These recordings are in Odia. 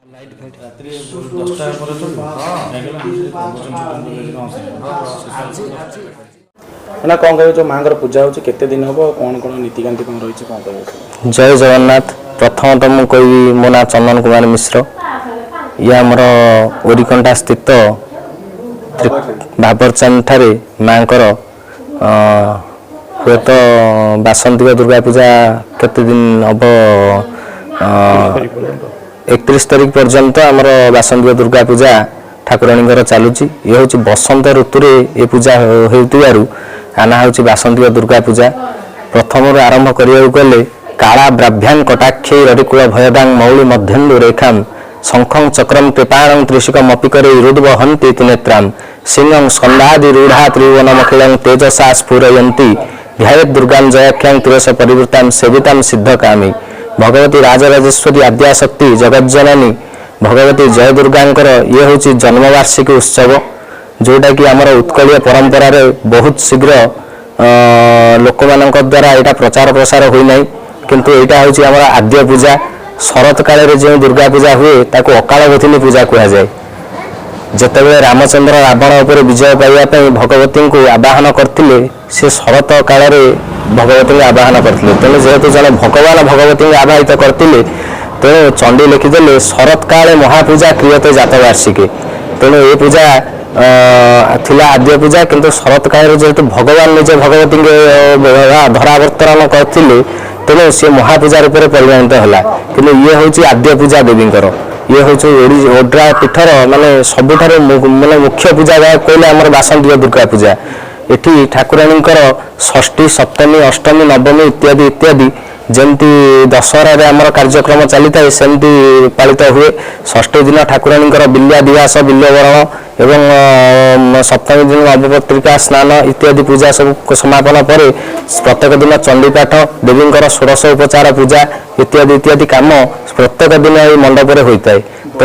ରାତିରେ 10ଟା ପରେ ଚଳିବ, କାହିଁକି ନା ପ୍ରବଚନ ନା କ'ଣ କହିବେ? ଯେଉଁ ମାଆଙ୍କର ପୂଜା ହେଉଛି, କେତେ ଦିନ ହେବ ଆଉ କ'ଣ କ'ଣ ନୀତିକାନ୍ତି କ'ଣ ରହିଛି, କ'ଣ କହିବେ? ଜୟ ଜଗନ୍ନାଥ। ପ୍ରଥମତଃ ମୁଁ କହିବି, ମୋ ନାଁ ଚନ୍ଦନ କୁମାର ମିଶ୍ର। ଇଏ ଆମର ଓରିକଣ୍ଟା ସ୍ଥିତ ବାବରଚାନ୍ଦ ଠାରେ ମାଆଙ୍କର ହୁଏତ ବାସନ୍ତିକ ଦୁର୍ଗା ପୂଜା କେତେ ଦିନ ହେବ? 31 ତାରିଖ ପର୍ଯ୍ୟନ୍ତ ଆମର ବାସନ୍ତିକ ଦୁର୍ଗା ପୂଜା ଠାକୁରାଣୀଙ୍କର ଚାଲୁଛି। ଇଏ ହେଉଛି ବସନ୍ତ ଋତୁରେ ଏ ପୂଜା ହେଉଥିବାରୁ ଆ ନାଁ ହେଉଛି ବାସନ୍ତିକ ଦୁର୍ଗା ପୂଜା। ପ୍ରଥମରୁ ଆରମ୍ଭ କରିବାକୁ ଗଲେ, କାଳା ବ୍ରାଭ୍ୟାଂ କଟାକ୍ଷେଇ ରରିକୁଳ ଭୟଦାଂ ମୌଳି ମଧ୍ୟନ୍ଦୁ ରେଖାಂ ଶଙ୍ଖଂ ଚକ୍ରಂ କୃପାଣଂ ତ୍ରିଶିକମପିକରେ ରୁଦ୍ବହନ୍ତି ତ୍ରିନେତ୍ରାಂ ସିଂହଂ ସ୍କନ୍ଧାଦି ରୂଢ଼ା ତ୍ରିଭୁବନମଖିଳଂ ତେଜସା ସ୍ଫୁରୟନ୍ତି ଧ୍ୟାୟେତ୍ ଦୁର୍ଗାಂ ଜୟାଖ୍ୟାଂ ତୁରସ ପରିବୃତ୍ତାಂ ସେବିତାಂ ସିଦ୍ଧକାମୀ। ଭଗବତୀ ରାଜରାଜେଶ୍ୱରୀ ଆଦ୍ୟାଶକ୍ତି ଜଗଜ୍ଜନନୀ ଭଗବତୀ ଜୟ ଦୁର୍ଗାଙ୍କର ଇଏ ହେଉଛି ଜନ୍ମବାର୍ଷିକୀ ଉତ୍ସବ, ଯେଉଁଟାକି ଆମର ଉତ୍କଳୀୟ ପରମ୍ପରାରେ ବହୁତ ଶୀଘ୍ର ଲୋକମାନଙ୍କ ଦ୍ୱାରା ଏଇଟା ପ୍ରଚାର ପ୍ରସାର ହୋଇନାହିଁ। କିନ୍ତୁ ଏଇଟା ହେଉଛି ଆମର ଆଦ୍ୟ ପୂଜା। ଶରତ କାଳରେ ଯେଉଁ ଦୁର୍ଗା ପୂଜା ହୁଏ, ତାକୁ ଅକାଳ ବୋଧିନୀ ପୂଜା କୁହାଯାଏ। ଯେତେବେଳେ ରାମଚନ୍ଦ୍ର ରାବଣ ଉପରେ ବିଜୟ ପାଇବା ପାଇଁ ଭଗବତୀଙ୍କୁ ଆବାହନ କରିଥିଲେ, ସେ ଶରତ କାଳରେ ଭଗବତୀଙ୍କୁ ଆବାହନ କରିଥିଲେ। ତେଣୁ ଯେହେତୁ ଜଣେ ଭଗବାନ ଭଗବତୀଙ୍କୁ ଆବାହିତ କରିଥିଲେ, ତେଣୁ ଚଣ୍ଡୀ ଲେଖିଦେଲେ, "ଶରତ କାଳେ ମହାପୂଜା କ୍ରିୟତେ ଜାତବାର୍ଷିକେ"। ତେଣୁ ଏ ପୂଜା ଥିଲା ଆଦ୍ୟ ପୂଜା। କିନ୍ତୁ ଶରତ କାଳରେ ଯେହେତୁ ଭଗବାନ ନିଜେ ଭଗବତୀଙ୍କୁ ଧରାବତରଣ କରିଥିଲେ, ତେଣୁ ସେ ମହାପୂଜା ରୂପରେ ପରିଗଣିତ ହେଲା। କିନ୍ତୁ ଇଏ ହେଉଛି ଆଦ୍ୟ ପୂଜା ଦେବୀଙ୍କର। ଇଏ ହେଉଛି ଓଡ୍ରା ପୀଠର ମାନେ ସବୁଠାରୁ ମାନେ ମୁଖ୍ୟ ପୂଜା ଯାହା କହିଲେ ଆମର ବାସନ୍ତିକ ଦୁର୍ଗା ପୂଜା। ଏଠି ଠାକୁରାଣୀଙ୍କର ଷଷ୍ଠୀ, ସପ୍ତମୀ, ଅଷ୍ଟମୀ, ନବମୀ ଇତ୍ୟାଦି ଇତ୍ୟାଦି, ଯେମିତି ଦଶହରାରେ ଆମର କାର୍ଯ୍ୟକ୍ରମ ଚାଲିଥାଏ, ସେମିତି ପାଳିତ ହୁଏ। ଷଷ୍ଠୀ ଦିନ ଠାକୁରାଣୀଙ୍କର ବିଲ୍ୟାଧିବାସ, ବିଲ୍ୟବରଣ ଏବଂ ସପ୍ତମୀ ଦିନ ନବପତ୍ରିକା ସ୍ନାନ ଇତ୍ୟାଦି ପୂଜା ସବୁ ସମାପନ ପରେ ପ୍ରତ୍ୟେକ ଦିନ ଚଣ୍ଡୀପାଠ, ଦେବୀଙ୍କର ଷୋଡ଼ଶ ଉପଚାର ପୂଜା ଇତ୍ୟାଦି ଇତ୍ୟାଦି କାମ ପ୍ରତ୍ୟେକ ଦିନ ଏଇ ମଣ୍ଡପରେ ହୋଇଥାଏ। ତ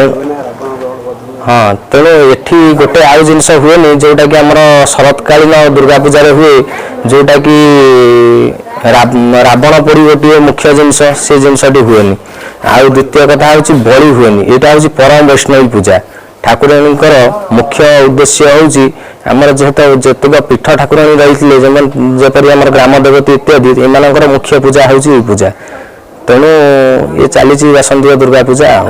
ହଁ, ତେଣୁ ଏଠି ଗୋଟେ ଆଉ ଜିନିଷ ହୁଏନି, ଯୋଉଟାକି ଆମର ଶରତକାଳୀନ ଦୁର୍ଗା ପୂଜାରେ ହୁଏ, ଯୋଉଟାକି ରାବଣ ପୋଡ଼ି ଗୋଟିଏ ମୁଖ୍ୟ ଜିନିଷ, ସେ ଜିନିଷଟି ହୁଏନି। ଆଉ ଦ୍ୱିତୀୟ କଥା ହେଉଛି ବଳି ହୁଏନି। ଏଇଟା ହେଉଛି ପରମ ବୈଷ୍ଣବୀ ପୂଜା। ଠାକୁରାଣୀଙ୍କର ମୁଖ୍ୟ ଉଦ୍ଦେଶ୍ୟ ହେଉଛି ଆମର ଯେହେତୁ ଯେତିକ ପୀଠ ଠାକୁରାଣୀ ରହିଥିଲେ, ଯେପରି ଆମର ଗ୍ରାମ ଦେବତୀ ଇତ୍ୟାଦି, ଏମାନଙ୍କର ମୁଖ୍ୟ ପୂଜା ହେଉଛି ଏଇ ପୂଜା। ତେଣୁ ଏ ଚାଲିଛି ବାସନ୍ତିକ ଦୁର୍ଗା ପୂଜା ଆଉ